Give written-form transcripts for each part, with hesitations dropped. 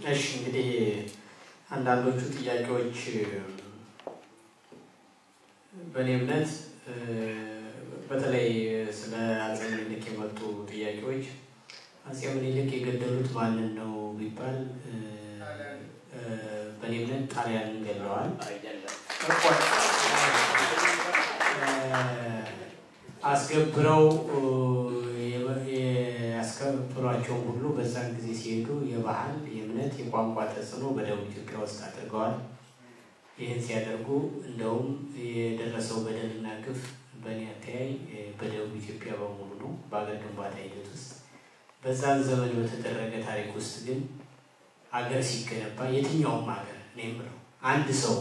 እሺ፣ እንግዲህ አንዳንዶቹ ጥያቄዎች በእኔ እምነት በተለይ ስለ አፄ ምኒልክ የመጡ ጥያቄዎች፣ አፄ ምኒልክ የገደሉት ማንን ነው ቢባል በእኔ እምነት ጣሊያንን ገለዋል። አስገብረው ያስከብሯቸውን ሁሉ በዛን ጊዜ ሲሄዱ የባህል፣ የእምነት፣ የቋንቋ ተጽዕኖ በደቡብ ኢትዮጵያ ውስጥ አድርገዋል። ይህን ሲያደርጉ እንደውም የደረሰው በደልና ግፍ በእኔ አተያይ በደቡብ ኢትዮጵያ በሙሉ ነው በአገር ግንባታ ሂደት ውስጥ። በዛን ዘመን በተደረገ ታሪክ ውስጥ ግን አገር ሲገነባ የትኛውም ሀገር፣ እኔ የምለው አንድ ሰው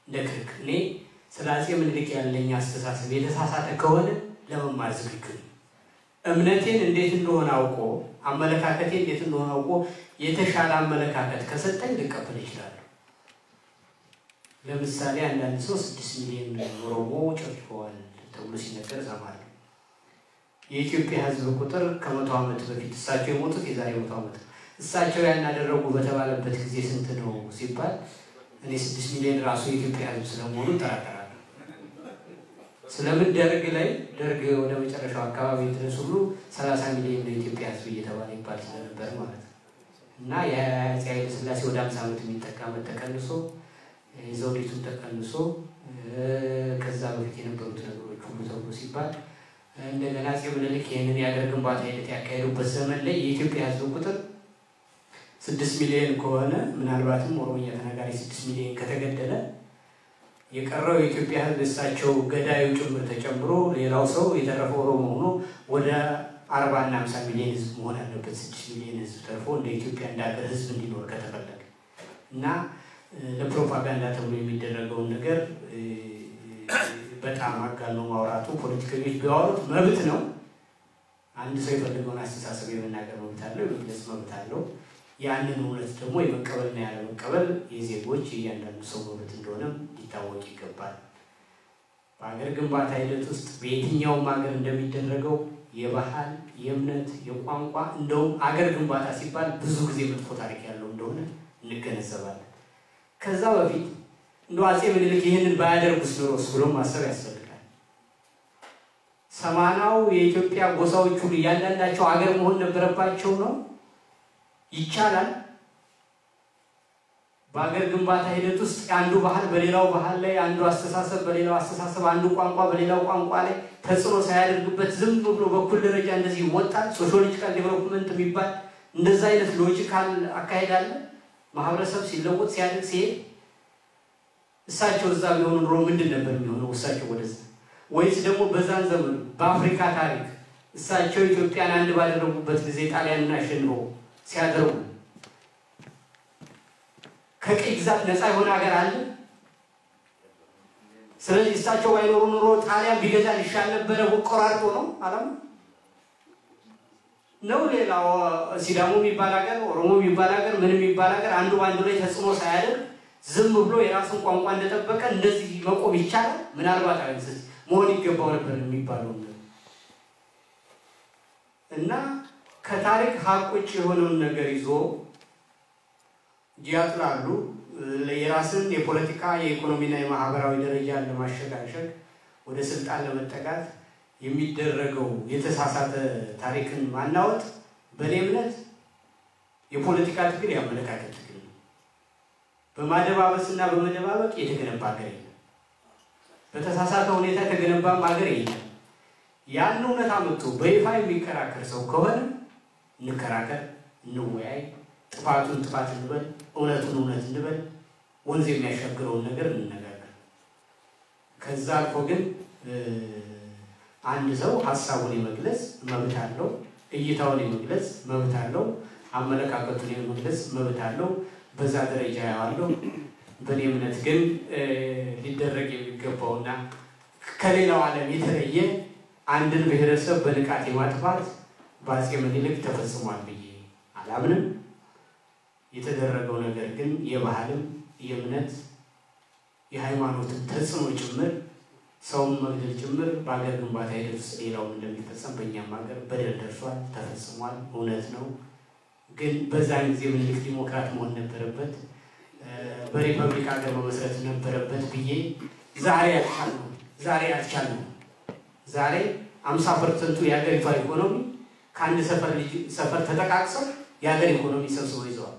እንደ ክርክር እኔ ስለ አፄ ምኒልክ ያለኝ አስተሳሰብ የተሳሳተ ከሆነ ለመማር ዝግጁ ነኝ። እምነቴን እንዴት እንደሆነ አውቆ፣ አመለካከቴ እንዴት እንደሆነ አውቆ የተሻለ አመለካከት ከሰጠኝ ልቀበል እችላለሁ። ለምሳሌ አንዳንድ ሰው 6 ሚሊዮን ኦሮሞ ጨፍጭፈዋል ተብሎ ሲነገር እሰማለሁ። የኢትዮጵያ ሕዝብ ቁጥር ከ100 ዓመት በፊት፣ እሳቸው የሞቱት የዛሬ 100 ዓመት ነው። እሳቸው ያን አደረጉ በተባለበት ጊዜ ስንት ነው ሲባል እኔ 6 ሚሊዮን ራሱ የኢትዮጵያ ሕዝብ ስለመሆኑ እጠራጠራለሁ። ስለምን ደርግ ላይ፣ ደርግ ወደ መጨረሻው አካባቢ ድረስ ሁሉ 30 ሚሊዮን ነው የኢትዮጵያ ሕዝብ እየተባለ ይባል ስለነበር ማለት ነው። እና የአፄ ኃይለ ሥላሴ ወደ 50 ዓመት የሚጠጋ ዓመት ተቀንሶ፣ የዘውዲቱን ተቀንሶ፣ ከዛ በፊት የነበሩት ነገሮች ሁሉ ተብሎ ሲባል እንደገና አፄ ምኒልክ ይህንን የሀገር ግንባታ ሂደት ያካሄዱበት ዘመን ላይ የኢትዮጵያ ሕዝብ ቁጥር 6 ሚሊዮን ከሆነ፣ ምናልባትም ኦሮምኛ ተናጋሪ 6 ሚሊዮን ከተገደለ፣ የቀረው የኢትዮጵያ ሕዝብ እሳቸው ገዳዩ ጭምር ተጨምሮ ሌላው ሰው የተረፈው ኦሮሞ ሆኖ ወደ 40ና 50 ሚሊዮን ሕዝብ መሆን አለበት። 6 ሚሊዮን ሕዝብ ተርፎ እንደ ኢትዮጵያ እንደ ሀገር ሕዝብ እንዲኖር ከተፈለገ። እና ለፕሮፓጋንዳ ተብሎ የሚደረገውን ነገር በጣም አጋኖ ማውራቱ፣ ፖለቲከኞች ቢያወሩት መብት ነው። አንድ ሰው የፈለገውን አስተሳሰብ የመናገር መብት አለው፣ የመግለጽ መብት አለው። ያንን እውነት ደግሞ የመቀበልና ያለመቀበል የዜጎች የእያንዳንዱ ሰው መብት እንደሆነም ሊታወቅ ይገባል። በሀገር ግንባታ ሂደት ውስጥ በየትኛውም ሀገር እንደሚደረገው የባህል፣ የእምነት፣ የቋንቋ፣ እንደውም አገር ግንባታ ሲባል ብዙ ጊዜ መጥፎ ታሪክ ያለው እንደሆነ እንገነዘባለን። ከዛ በፊት እንደው አፄ ምኒልክ ይህንን ባያደርጉስ ኖሮስ ብሎ ማሰብ ያስፈልጋል። 80ው የኢትዮጵያ ጎሳዎች ሁሉ እያንዳንዳቸው አገር መሆን ነበረባቸው ነው? ይቻላል። በሀገር ግንባታ ሂደት ውስጥ አንዱ ባህል በሌላው ባህል ላይ፣ አንዱ አስተሳሰብ በሌላው አስተሳሰብ፣ አንዱ ቋንቋ በሌላው ቋንቋ ላይ ተጽዕኖ ሳያደርግበት ዝም ብሎ በኩል ደረጃ እንደዚህ ይወጣል? Sociological development የሚባል እንደዛ አይነት logical አካሄድ አለ? ማህበረሰብ ሲለወጥ፣ ሲያድግ፣ ሲሄድ እሳቸው እዛ ቢሆኑ ኑሮ ምንድን ነበር የሚሆነው? እሳቸው ወደዛ፣ ወይስ ደግሞ በዛን ዘመን በአፍሪካ ታሪክ እሳቸው ኢትዮጵያን አንድ ባደረጉበት ጊዜ ጣሊያንን አሸንፈው ሲያደርጉ ከቅኝ ግዛት ነፃ የሆነ ሀገር አለ? ስለዚህ እሳቸው ባይኖሩ ኑሮ ጣሊያን ቢገዛን ይሻል ነበረ። ቆራርጦ ነው አላማ ነው። ሌላው ሲዳሞ የሚባል ሀገር፣ ኦሮሞ የሚባል ሀገር፣ ምን የሚባል ሀገር አንዱ በአንዱ ላይ ተጽዕኖ ሳያደርግ ዝም ብሎ የራሱን ቋንቋ እንደጠበቀ እንደዚህ መቆም ይቻላል? ምናልባት አይንስ መሆን ይገባው ነበር የሚባለው እና ከታሪክ ሀቅ ውጭ የሆነውን ነገር ይዞ ያጥላሉ። የራስን የፖለቲካ፣ የኢኮኖሚና የማህበራዊ ደረጃን ለማሸጋሸግ፣ ወደ ስልጣን ለመጠጋት የሚደረገው የተሳሳተ ታሪክን ማናወጥ በእኔ እምነት የፖለቲካ ትግል የአመለካከት ትግል ነው። በማደባበስና በመደባበቅ የተገነባ ሀገር የለም። በተሳሳተ ሁኔታ የተገነባም ሀገር የለም። ያን እውነት አመጥቶ በይፋ የሚከራከር ሰው ከሆነ እንከራከር፣ እንወያይ፣ ጥፋቱን ጥፋት እንበል፣ እውነቱን እውነት እንበል፣ ወንዝ የሚያሻግረውን ነገር እንነጋገር። ከዛ አልፎ ግን አንድ ሰው ሀሳቡን የመግለጽ መብት አለው፣ እይታውን የመግለጽ መብት አለው፣ አመለካከቱን የመግለጽ መብት አለው። በዛ ደረጃ ያዋለው። በእኔ እምነት ግን ሊደረግ የሚገባውና ከሌላው ዓለም የተለየ አንድን ብሔረሰብ በንቃት የማጥፋት በአፄ ምኒልክ ተፈጽሟል ብዬ አላምንም። የተደረገው ነገር ግን የባህልም፣ የእምነት፣ የሃይማኖትን ተጽዕኖ ጭምር፣ ሰውን መግደል ጭምር በሀገር ግንባታ ሂደት ውስጥ ሌላውም እንደሚፈጸም በእኛም ሀገር በደል ደርሷል፣ ተፈጽሟል። እውነት ነው። ግን በዛን ጊዜ ምኒልክ ዲሞክራት መሆን ነበረበት፣ በሪፐብሊክ ሀገር መመስረት ነበረበት ብዬ ዛሬ አልቻልነው። ዛሬ አልቻልነው። ዛሬ 50% የሀገሪቷ ኢኮኖሚ ከአንድ ሰፈር ተጠቃቅሰው የሀገር ኢኮኖሚ ሰብስበው ይዘዋል።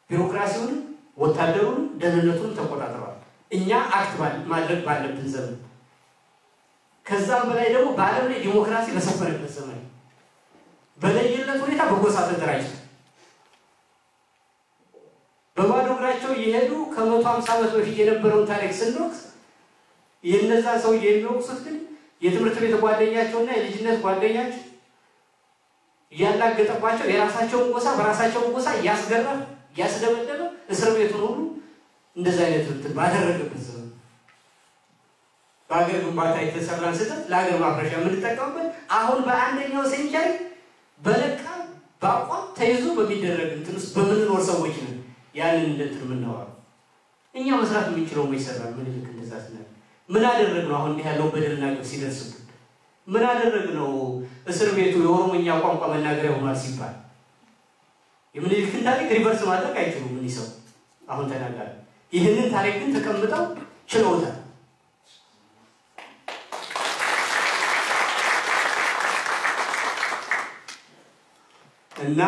ቢሮክራሲውን፣ ወታደሩን፣ ደህንነቱን ተቆጣጥረዋል። እኛ act ማድረግ ባለብን ዘመን፣ ከዛም በላይ ደግሞ በዓለም ላይ ዲሞክራሲ በሰፈነበት ዘመን በለየለት ሁኔታ በጎሳ ተደራጅተው በባዶ እግራቸው የሄዱ ከ150 ዓመት በፊት የነበረውን ታሪክ ስንወቅስ የነዛ ሰው የሚወቅሱት ግን የትምህርት ቤት ጓደኛቸውና የልጅነት ጓደኛቸው ያላገጠባቸው የራሳቸውን ጎሳ በራሳቸው ጎሳ ያስገረፈ ያስደበደበ እስር ቤቱን ሁሉ እንደዛ አይነት እንትን ባደረገበት ዘመን በሀገር ግንባታ የተሰራን ስህተት ለሀገር ማፍረሻ የምንጠቀምበት አሁን በአንደኛው century በነቃ በአቋም ተይዞ በሚደረግ እንትን ውስጥ በምንኖር ሰዎች ነን ያንን እንትን የምናወራው። እኛ መስራት የምንችለው ይሰራል። ምኒልክ እንደዛ ስናል ምን አደረግነው? አሁን እንዲህ ያለው በደልና ግፍ ሲደርስብን ምን አደረግነው? እስር ቤቱ የኦሮሞኛ ቋንቋ መናገሪያ ሆኗል ሲባል የምኒልክን ታሪክ reverse ማድረግ አይችሉም። ምን ሰው አሁን ተናጋሪ ይህንን ታሪክ ግን ተቀምጠው ችለውታል። እና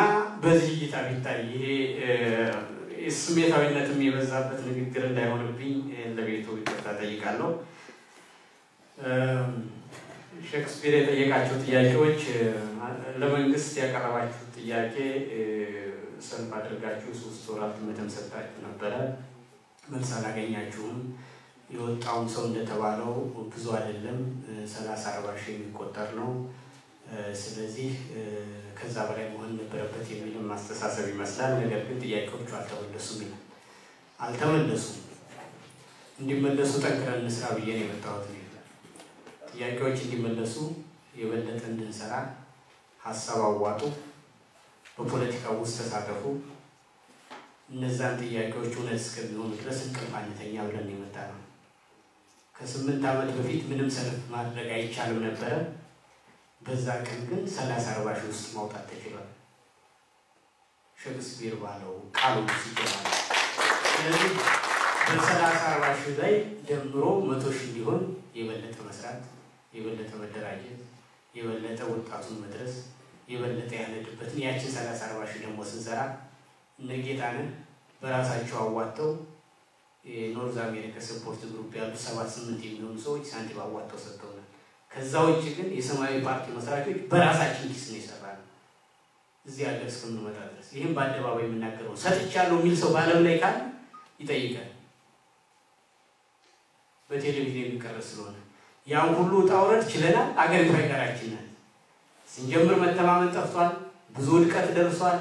በዚህ እይታ ቢታይ ይሄ ስሜታዊነትም የበዛበት ንግግር እንዳይሆንብኝ ለቤቱ ይቅርታ ጠይቃለሁ። ሼክስፒር የጠየቃቸው ጥያቄዎች ለመንግስት ያቀረባችሁ ጥያቄ ሰልፍ አድርጋችሁ 3 ወራት መተም ሰጥታችሁ ነበረ፣ መልስ አላገኛችሁም። የወጣውን ሰው እንደተባለው ብዙ አይደለም፣ 30-40 ሺህ የሚቆጠር ነው። ስለዚህ ከዛ በላይ መሆን ነበረበት የሚልም ማስተሳሰብ ይመስላል። ነገር ግን ጥያቄዎቹ አልተመለሱም ይላል። አልተመለሱም። እንዲመለሱ ጠንክረን እንስራ ብዬ ነው የመጣሁት። ጥያቄዎች እንዲመለሱ የበለጠ እንድንሰራ ሀሳብ አዋጡ፣ በፖለቲካው ውስጥ ተሳተፉ። እነዛን ጥያቄዎች እውነት እስከሚሆኑ ድረስ እንቅልፍ አንተኛ ብለን የመጣነው። ከ8 ዓመት በፊት ምንም ሰልፍ ማድረግ አይቻልም ነበረ። በዛ ቀን ግን 30-40 ሺህ ውስጥ ማውጣት ተችሏል። ሼክስፒር ባለው ቃሉ ሲጀምር ስለዚህ በ30-40 ሺህ ላይ ደምሮ 100 ሺህ ሊሆን የበለጠ መስራት፣ የበለጠ መደራጀት፣ የበለጠ ወጣቱን መድረስ፣ የበለጠ ያለድበትን ያችን 30-40 ሺህ ደግሞ ስንሰራ እነ ጌታነህ በራሳቸው አዋጥተው የ North America support group ያሉ 7-8 የሚሆኑ ሰዎች ሳንቲም አዋጥተው ሰጥተውናል። ከዛ ውጭ ግን የሰማያዊ ፓርቲ መስራቾች በራሳችን ኪስ ነው የሰራነው እዚህ ሀገር እስከምንመጣ ድረስ። ይህም በአደባባይ የምናገረው ሰጥቻለሁ የሚል ሰው በዓለም ላይ ካለ ይጠይቃል። በቴሌቪዥን የሚቀረጽ ስለሆነ ያን ሁሉ ውጣ ውረድ ችለናል። አገሪቷ የጋራችን ናት። ስንጀምር መተማመን ጠፍቷል። ብዙ ውድቀት ደርሷል።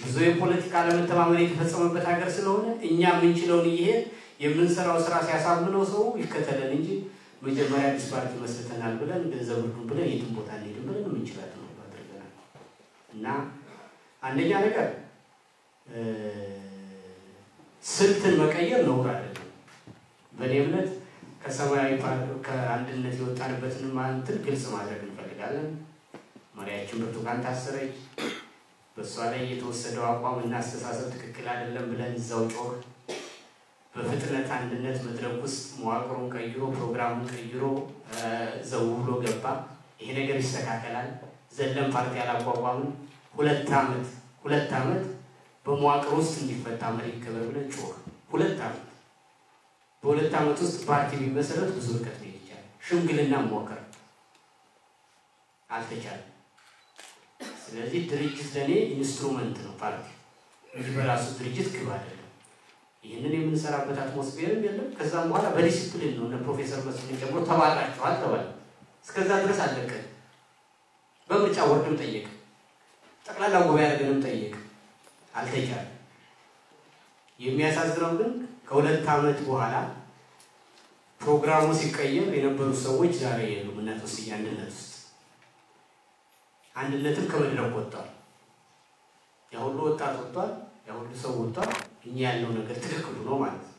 ብዙ የፖለቲካ አለመተማመን የተፈጸመበት ሀገር ስለሆነ እኛ የምንችለውን እየሄድ የምንሰራው ስራ ሲያሳምነው ሰው ይከተለን እንጂ መጀመሪያ አዲስ ፓርቲ መስርተናል ብለን ገንዘብ እርዱን ብለን የትም ቦታ አንሄድም ብለን የምንችላትን ሁሉ አድርገናል። እና አንደኛ ነገር ስልትን መቀየር ነውር አይደለም። በእኔ እምነት ከሰማያዊ ከአንድነት የወጣንበትን እንትን ግልጽ ማድረግ እንፈልጋለን። መሪያችን ብርቱካን ታሰረች። በእሷ ላይ የተወሰደው አቋም እና አስተሳሰብ ትክክል አይደለም ብለን እዛው ጮህ። በፍጥነት አንድነት መድረክ ውስጥ መዋቅሩን ቀይሮ ፕሮግራሙን ቀይሮ ዘው ብሎ ገባ። ይሄ ነገር ይስተካከላል። ዘለም ፓርቲ አላቋቋምን። ሁለት ዓመት በመዋቅር ውስጥ እንዲፈታ መሪ ይከበር ብለን ጮህ። 2 ዓመት በ2 ዓመት ውስጥ ፓርቲ ቢመሰረት ብዙ ርቀት መሄድ ይቻላል። ሽምግልና ሞከር አልተቻለም። ስለዚህ ድርጅት ለኔ instrument ነው ፓርቲ እንጂ በራሱ ድርጅት ግብ አይደለም። ይህንን የምንሰራበት atmosphere ም የለም። ከዛም በኋላ በዲሲፕሊን ነው እነ ፕሮፌሰር መስፍን ጨምሮ ተባራችኋል ተባለ። እስከዛ ድረስ አለቀን። በምርጫ ቦርድም ጠየቅ፣ ጠቅላላ ጉባኤ አድርገንም ጠየቅ፣ አልተቻለም። የሚያሳዝነው ግን ከ2 ዓመት በኋላ ፕሮግራሙ ሲቀየር የነበሩ ሰዎች ዛሬ የሉም። እናት ውስጥ አንድነት ውስጥ አንድነትም ከመድረክ ወጥቷል። ያ ሁሉ ወጣት ወጥቷል። ያ ሁሉ ሰው ወጥቷል። እኛ ያለው ነገር ትክክሉ ነው ማለት ነው።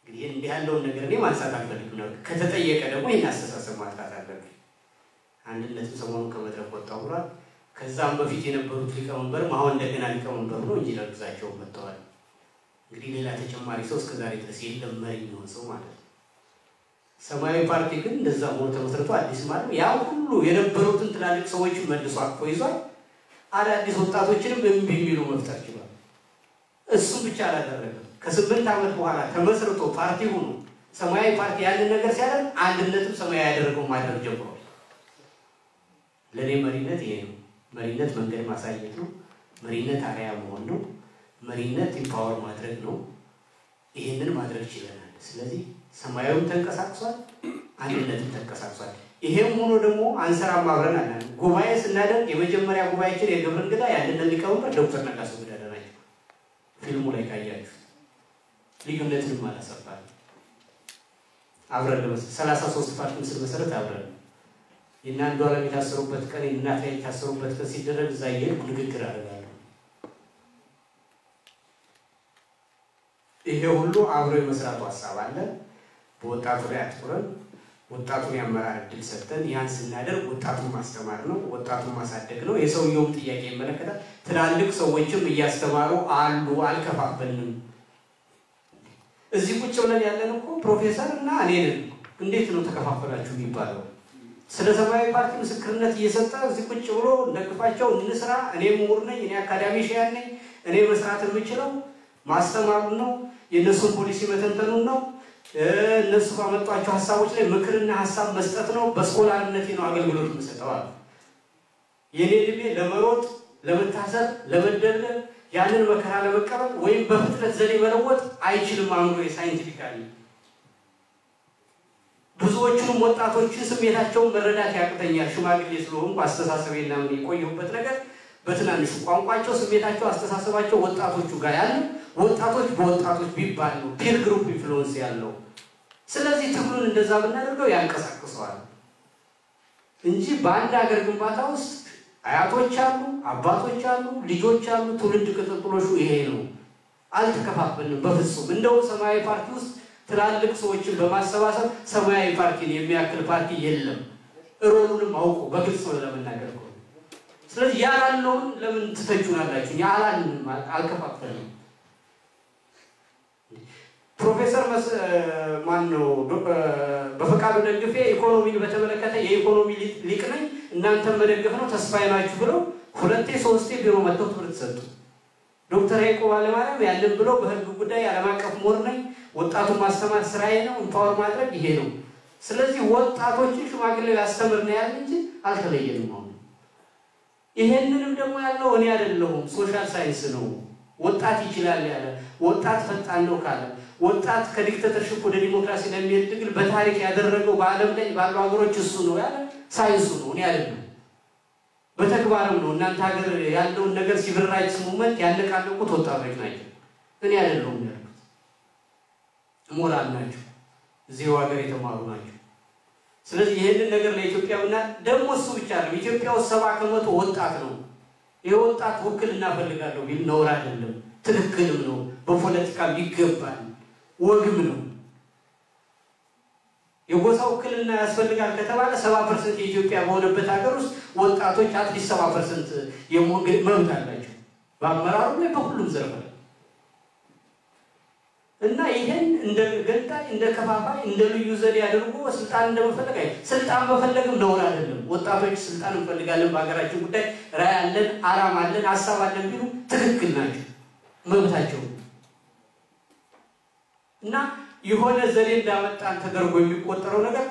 እንግዲህ እንዲህ ያለውን ነገር እኔ ማንሳት አልፈልግም ነበር። ከተጠየቀ ደግሞ ይህን አስተሳሰብ ማጥራት አለብኝ። አንድነትም ሰሞኑን ከመድረክ ወጣው ብሏል። ከዛም በፊት የነበሩት ሊቀመንበርም አሁን እንደገና ሊቀመንበር ነው ኢንጂነር ግዛቸው መጥተዋል። እንግዲህ ሌላ ተጨማሪ ሰው እስከዛሬ ድረስ የለም መሪ የሚሆን ሰው ማለት ነው። ሰማያዊ ፓርቲ ግን እንደዛ ሆኖ ተመስርቶ አዲስ ማለት ነው። ያ ሁሉ የነበሩትን ትላልቅ ሰዎችን መልሶ አቅፎ ይዟል። አዳዲስ ወጣቶችንም እምቢ የሚሉ መፍጠር ችሏል። እሱም ብቻ አላደረገም። ከ8 ዓመት በኋላ ተመስርቶ ፓርቲ ሆኖ ሰማያዊ ፓርቲ ያንን ነገር ሲያደርግ አንድነትም ሰማያዊ ያደረገው ማድረግ ጀምሯል። ለኔ መሪነት ይሄ ነው። መሪነት መንገድ ማሳየት ነው። መሪነት አርአያ መሆን ነው። መሪነት empower ማድረግ ነው። ይሄንን ማድረግ ችለናል። ስለዚህ ሰማያዊም ተንቀሳቅሷል፣ አንድነትም ተንቀሳቅሷል። ይሄም ሆኖ ደግሞ አንሰራም አብረን አላለም። ጉባኤ ስናደርግ የመጀመሪያ ጉባኤችን የግብር እንግዳ የአንድነት ሊቀመንበር ዶክተር ነጋሶ ጊዳዳ ናቸው። ፊልሙ ላይ ካያችሁ ልዩነትንም አላሰፋንም። አብረን 33 ፓርቲ ስንመሰረት አብረን የእነ አንዱዓለም የታሰሩበት ቀን የእናት ላይ የታሰሩበት ቀን ሲደረግ እዛ እየሄድኩ ንግግር አደርጋለሁ። ይሄ ሁሉ አብሮ የመስራቱ ሀሳብ አለ። በወጣቱ ላይ አትኩረን ወጣቱን የአመራር እድል ሰጥተን ያን ስናደርግ ወጣቱን ማስተማር ነው፣ ወጣቱን ማሳደግ ነው። የሰውየውም ጥያቄ ይመለከታል። ትላልቅ ሰዎችም እያስተማሩ አሉ። አልከፋፈልንም። እዚህ ቁጭ ብለን ያለን እኮ ፕሮፌሰር እና እኔ ነን። እንዴት ነው ተከፋፈላችሁ የሚባለው? ስለ ሰማያዊ ፓርቲ ምስክርነት እየሰጠ እዚህ ቁጭ ብሎ እንደግፋቸው እንስራ፣ እኔ ምሁር ነኝ፣ እኔ አካዳሚሽያን ነኝ፣ እኔ መስራት የምችለው ማስተማሩን ነው፣ የእነሱን ፖሊሲ መተንተኑን ነው፣ እነሱ ባመጧቸው ሀሳቦች ላይ ምክርና ሀሳብ መስጠት ነው። በስኮላርነቴ ነው አገልግሎት የምሰጠው አለ። የኔ እድሜ ለመሮጥ፣ ለመታሰር፣ ለመደብደብ፣ ያንን መከራ ለመቀበል ወይም በፍጥነት ዘዴ መለወጥ አይችልም አእምሮዬ scientifically። ብዙዎቹንም ወጣቶችን ስሜታቸውን መረዳት ያቅተኛል። ሽማግሌ ስለሆንኩ አስተሳሰቤና ምን የቆየሁበት ነገር በትናንሹ ቋንቋቸው፣ ስሜታቸው፣ አስተሳሰባቸው ወጣቶቹ ጋር ያለ ወጣቶች በወጣቶች ቢባል ነው peer group influence ያለው። ስለዚህ ትግሉን እንደዛ ብናደርገው ያንቀሳቅሰዋል እንጂ በአንድ ሀገር ግንባታ ውስጥ አያቶች አሉ፣ አባቶች አሉ፣ ልጆች አሉ። ትውልድ ቅጥጥሎሹ ይሄ ነው። አልተከፋፈልንም በፍጹም። እንደውም ሰማያዊ ፓርቲ ውስጥ ትላልቅ ሰዎችን በማሰባሰብ ሰማያዊ ፓርቲን የሚያክል ፓርቲ የለም። role ኡንም አውቆ በግልጽ ለመናገር ነው። ስለዚህ ያላልነውን ለምን ትተቹናላችሁ? እኛ አላልንም፣ አልከፋፈልንም። ፕሮፌሰር ማን ነው በፈቃዱ ደግፌ ኢኮኖሚን በተመለከተ የኢኮኖሚ ሊቅ ነኝ እናንተም መደገፍ ነው ተስፋዬ ናችሁ ብለው 2 3 ቢሮ መጥተው ትምህርት ሰጡ። ዶክተር ያዕቆብ ኃይለማርያም ያንን ብለው በህግ ጉዳይ ዓለም አቀፍ ምሁር ነኝ፣ ወጣቱን ማስተማር ስራዬ ነው፣ empower ማድረግ ይሄ ነው። ስለዚህ ወጣቶችን ሽማግሌው ያስተምር ነው ያልን እንጂ አልተለየንም። አሁን ይሄንንም ደግሞ ያለው እኔ አይደለሁም፣ social science ነው። ወጣት ይችላል ያለ፣ ወጣት ፈጣን ነው ካለ፣ ወጣት ከ dictatorship ወደ ዲሞክራሲ ለሚሄድ ትግል በታሪክ ያደረገው በዓለም ላይ ባሉ ሀገሮች እሱ ነው ያለ ሳይንሱ ነው፣ እኔ አይደለሁም። በተግባርም ነው። እናንተ ሀገር ያለውን ነገር civil rights movement ያነቃነቁት ወጣቶች ናቸው፣ እኔ አይደለሁም ያልኩት። ሞራል ናቸው፣ እዚሁ ሀገር የተማሩ ናቸው። ስለዚህ ይሄንን ነገር ለኢትዮጵያውና ደግሞ እሱ ብቻ ነው። ኢትዮጵያ ውስጥ 70% ወጣት ነው። ይሄ ወጣት ውክልና ፈልጋለሁ ቢል ነውር አይደለም፣ ትክክልም ነው፣ በፖለቲካም ይገባል፣ ወግም ነው። የጎሳ ውክልና ያስፈልጋል ከተባለ 70% የኢትዮጵያ በሆነበት ሀገር ውስጥ ወጣቶች at least 70% የመሆን መብት አላቸው በአመራሩ ላይ በሁሉም ዘርፍ ላይ። እና ይሄን እንደ ገንጣይ፣ እንደ ከፋፋይ፣ እንደ ልዩ ዘዴ አድርጎ ስልጣን እንደመፈለግ አይ ስልጣን መፈለግም ነውር አይደለም። ወጣቶች ስልጣን እንፈልጋለን፣ በሀገራችን ጉዳይ ራዕይ አለን፣ አላማ አለን፣ ሀሳብ አለን ቢሉ ትክክል ናቸው፣ መብታቸው። እና የሆነ ዘዴ እንዳመጣን ተደርጎ የሚቆጠረው ነገር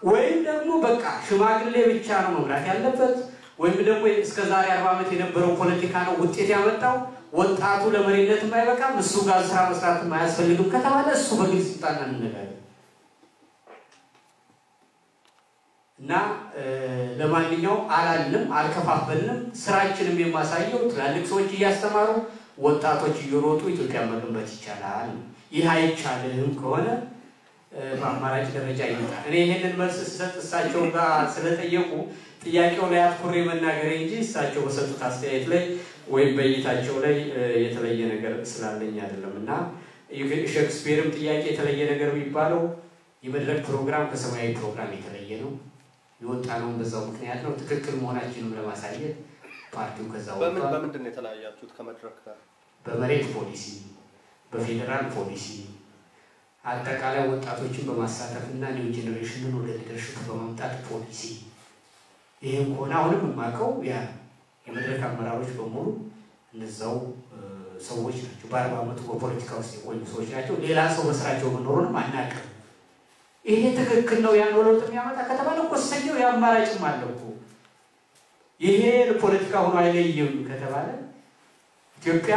ወይም ደግሞ በቃ ሽማግሌ ብቻ ነው መምራት ያለበት ወይም ደግሞ እስከዛሬ 40 ዓመት የነበረው ፖለቲካ ነው ውጤት ያመጣው፣ ወጣቱ ለመሪነት የማይበቃም እሱ ጋር ስራ መስራት የማያስፈልግም ከተባለ እሱ በግልጽ ይጣና እንነጋገር። እና ለማንኛውም አላልንም፣ አልከፋፈልንም። ስራችንም የማሳየው ትላልቅ ሰዎች እያስተማሩ ወጣቶች እየሮጡ ኢትዮጵያን መገንባት ይቻላል። ይህ አይቻልም ከሆነ በአማራጭ ደረጃ ይመጣል። እኔ ይሄንን መልስ ስሰጥ እሳቸው ጋር ስለጠየቁ ጥያቄው ላይ አትኩሬ መናገሬ እንጂ እሳቸው በሰጡት አስተያየት ላይ ወይም በእይታቸው ላይ የተለየ ነገር ስላለኝ አይደለም። እና ሼክስፒርም ጥያቄ የተለየ ነገር የሚባለው የመድረክ ፕሮግራም ከሰማያዊ ፕሮግራም የተለየ ነው። የወጣነው በዛው ምክንያት ነው። ትክክል መሆናችንን ለማሳየት ፓርቲው ከዛ ወጥቷል። በምንድን ነው የተለያያችሁት ከመድረክ ጋር? በመሬት ፖሊሲ፣ በፌዴራል ፖሊሲ፣ አጠቃላይ ወጣቶችን በማሳተፍና new generation ን ወደ leadership በማምጣት ፖሊሲ። ይሄም ከሆነ አሁንም የማውቀው ያ የመድረክ አመራሮች በሙሉ እነዛው ሰዎች ናቸው። በ40 ዓመቱ በፖለቲካ ውስጥ የቆዩ ሰዎች ናቸው። ሌላ ሰው በስራቸው መኖሩንም አናውቅም። ይሄ ትክክል ነው ያን ለውጥ የሚያመጣ ከተባለ እኮ እሰየው፣ የአማራጭም አለ እኮ። ይሄ ፖለቲካ ሆኖ አይለይም ከተባለ ኢትዮጵያ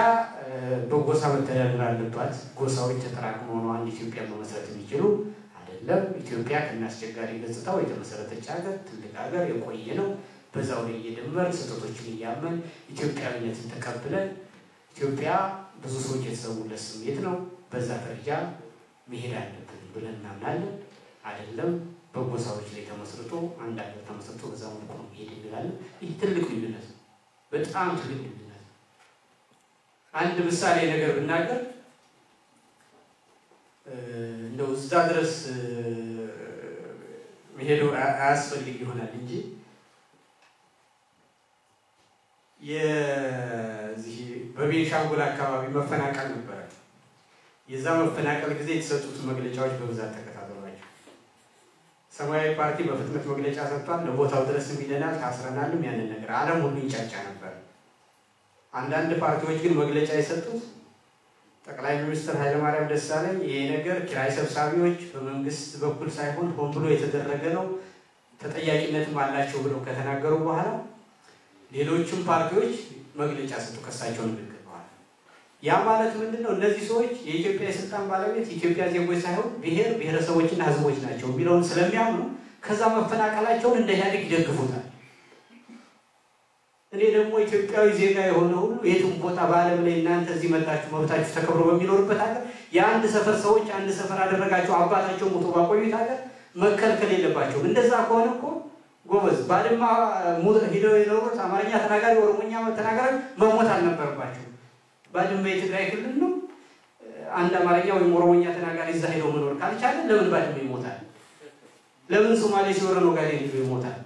በጎሳ መተዳደር አለባት። ጎሳዎች ተጠራቅመው ነው አንድ ኢትዮጵያ መመስረት የሚችሉ አይደለም። ኢትዮጵያ ከናስቸጋሪ ገጽታው የተመሰረተች ሀገር፣ ትልቅ ሀገር፣ የቆየ ነው። በዛው ላይ እየደመር ስህተቶችን እያመን ኢትዮጵያዊነትን ተቀብለን ኢትዮጵያ ብዙ ሰዎች የተሰዉለት ስሜት ነው። በዛ ደረጃ መሄድ አለብን ብለን እናምናለን። አይደለም በጎሳዎች ላይ ተመስርቶ አንድ ሀገር ተመስርቶ በዛ መልኩ ነው መሄድ እንላለን። ይህ ትልቅ ልዩነት ነው። በጣም ትልቅ ልዩነት ነው። አንድ ምሳሌ ነገር ብናገር እንደው እዛ ድረስ መሄዱ አያስፈልግ ይሆናል እንጂ የዚህ በቤንሻንጉል አካባቢ መፈናቀል ነበር። የዛ መፈናቀል ጊዜ የተሰጡት መግለጫዎች በብዛት ተከታተሏቸው። ሰማያዊ ፓርቲ በፍጥነት መግለጫ ሰጥቷል። ለቦታው ድረስ ይለናል፣ ታስረናልም ያንን ነገር ዓለም ሁሉ ይንጫጫ ነበር። አንዳንድ ፓርቲዎች ግን መግለጫ የሰጡት ጠቅላይ ሚኒስትር ኃይለማርያም ደሳለኝ ይሄ ነገር ኪራይ ሰብሳቢዎች በመንግስት በኩል ሳይሆን ሆን ብሎ የተደረገ ነው ተጠያቂነትም አላቸው ብለው ከተናገሩ በኋላ ሌሎችም ፓርቲዎች መግለጫ ሰጡ ከሳቸው ንግግር በኋላ። ያ ማለት ምንድነው? እነዚህ ሰዎች የኢትዮጵያ የስልጣን ባለቤት ኢትዮጵያ ዜጎች ሳይሆን ብሔር ብሔረሰቦችና ህዝቦች ናቸው የሚለውን ስለሚያምኑ ከዛ መፈናቀላቸውን እንደ ኢህአዴግ ይደግፉታል። እኔ ደግሞ ኢትዮጵያዊ ዜጋ የሆነ ሁሉ የትም ቦታ በዓለም ላይ እናንተ እዚህ መጣችሁ መብታችሁ ተከብሮ በሚኖርበት ሀገር የአንድ ሰፈር ሰዎች አንድ ሰፈር አደረጋቸው አባታቸው ሞቶ ባቆዩት ሀገር መከልከል የለባቸውም። እንደዛ ከሆነ እኮ ጎበዝ ባድማ ሄደው የኖሩት አማርኛ ተናጋሪ ኦሮሞኛ ተናጋሪ መሞት አልነበረባቸውም። ባድማ የትግራይ ክልል ነው። አንድ አማርኛ ወይም ኦሮሞኛ ተናጋሪ እዛ ሄደው መኖር ካልቻለ ለምን ባድማ ይሞታል? ለምን ሶማሌ ሲወረን ኦጋዴን ሄዶ ይሞታል?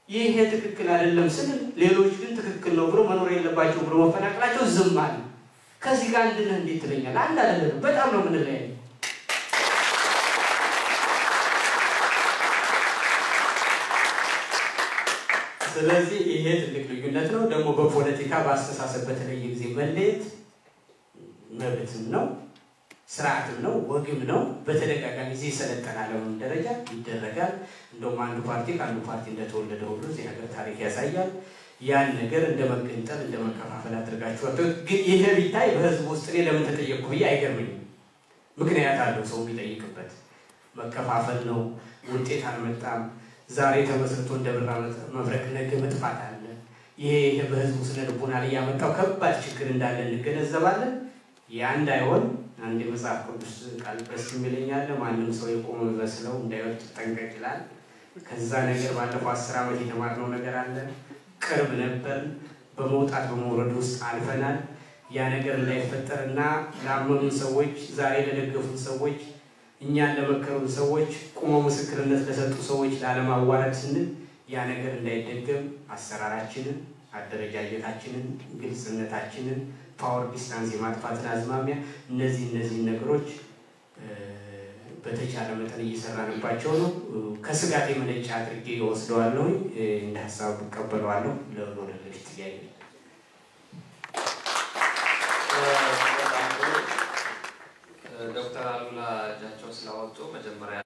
ይሄ ትክክል አይደለም ስንል ሌሎች ግን ትክክል ነው ብሎ መኖር የለባቸው ብሎ መፈናቀላቸው ዝም አለ። ከዚህ ጋር አንድ ነህ እንዴት ትለኛለህ? አንድ አይደለም፣ በጣም ነው የምንለያየው። ስለዚህ ይሄ ትልቅ ልዩነት ነው። ደግሞ በፖለቲካ በአስተሳሰብ በተለየ ጊዜ መለየት መብትም ነው፣ ስርዓትም ነው፣ ወግም ነው። በተደጋጋሚ ጊዜ የሰለጠነ ዓለምም ደረጃ ይደረጋል። እንደውም አንዱ ፓርቲ ከአንዱ ፓርቲ እንደተወለደ ሁሉ እዚህ ሀገር ታሪክ ያሳያል። ያን ነገር እንደ መገንጠል እንደ መከፋፈል አድርጋችሁ ግን ይሄ ቢታይ በህዝብ ውስጥ እኔ ለምን ተጠየቅኩ ብዬ አይገርመኝም። ምክንያት አለው ሰው የሚጠይቅበት። መከፋፈል ነው፣ ውጤት አልመጣም። ዛሬ ተመስርቶ እንደ ብራ መብረቅ ነገ መጥፋት አለ። ይሄ በህዝቡ ስነ ልቦና ላይ ያመጣው ከባድ ችግር እንዳለ እንገነዘባለን። ያ እንዳይሆን አንድ የመጽሐፍ ቅዱስ ቃል ደስ የሚለኝ አለ። ማንም ሰው የቆመ ይመስለው እንዳይወድቅ ጠንቀቅ ይላል። ከዛ ነገር ባለፈው 10 ዓመት የተማርነው ነገር አለ። ቅርብ ነበር፣ በመውጣት በመውረድ ውስጥ አልፈናል። ያ ነገር እንዳይፈጠርና ላመኑን ሰዎች፣ ዛሬ ለደገፉን ሰዎች፣ እኛን ለመከሩን ሰዎች፣ ቆመው ምስክርነት ለሰጡ ሰዎች ላለማዋረድ ስንል ያ ነገር እንዳይደገም አሰራራችንን፣ አደረጃጀታችንን፣ ግልጽነታችንን፣ power distance የማጥፋትን አዝማሚያ እነዚህ ነገሮች በተቻለ መጠን እየሰራንባቸው ነው። ከስጋት የመነጨ አድርጌ እወስደዋለሁ፣ እንደ ሀሳብ እቀበለዋለሁ። ለወደፊት ጥያቄ ዶክተር አሉላ እጃቸውን ስላወጡ መጀመሪያ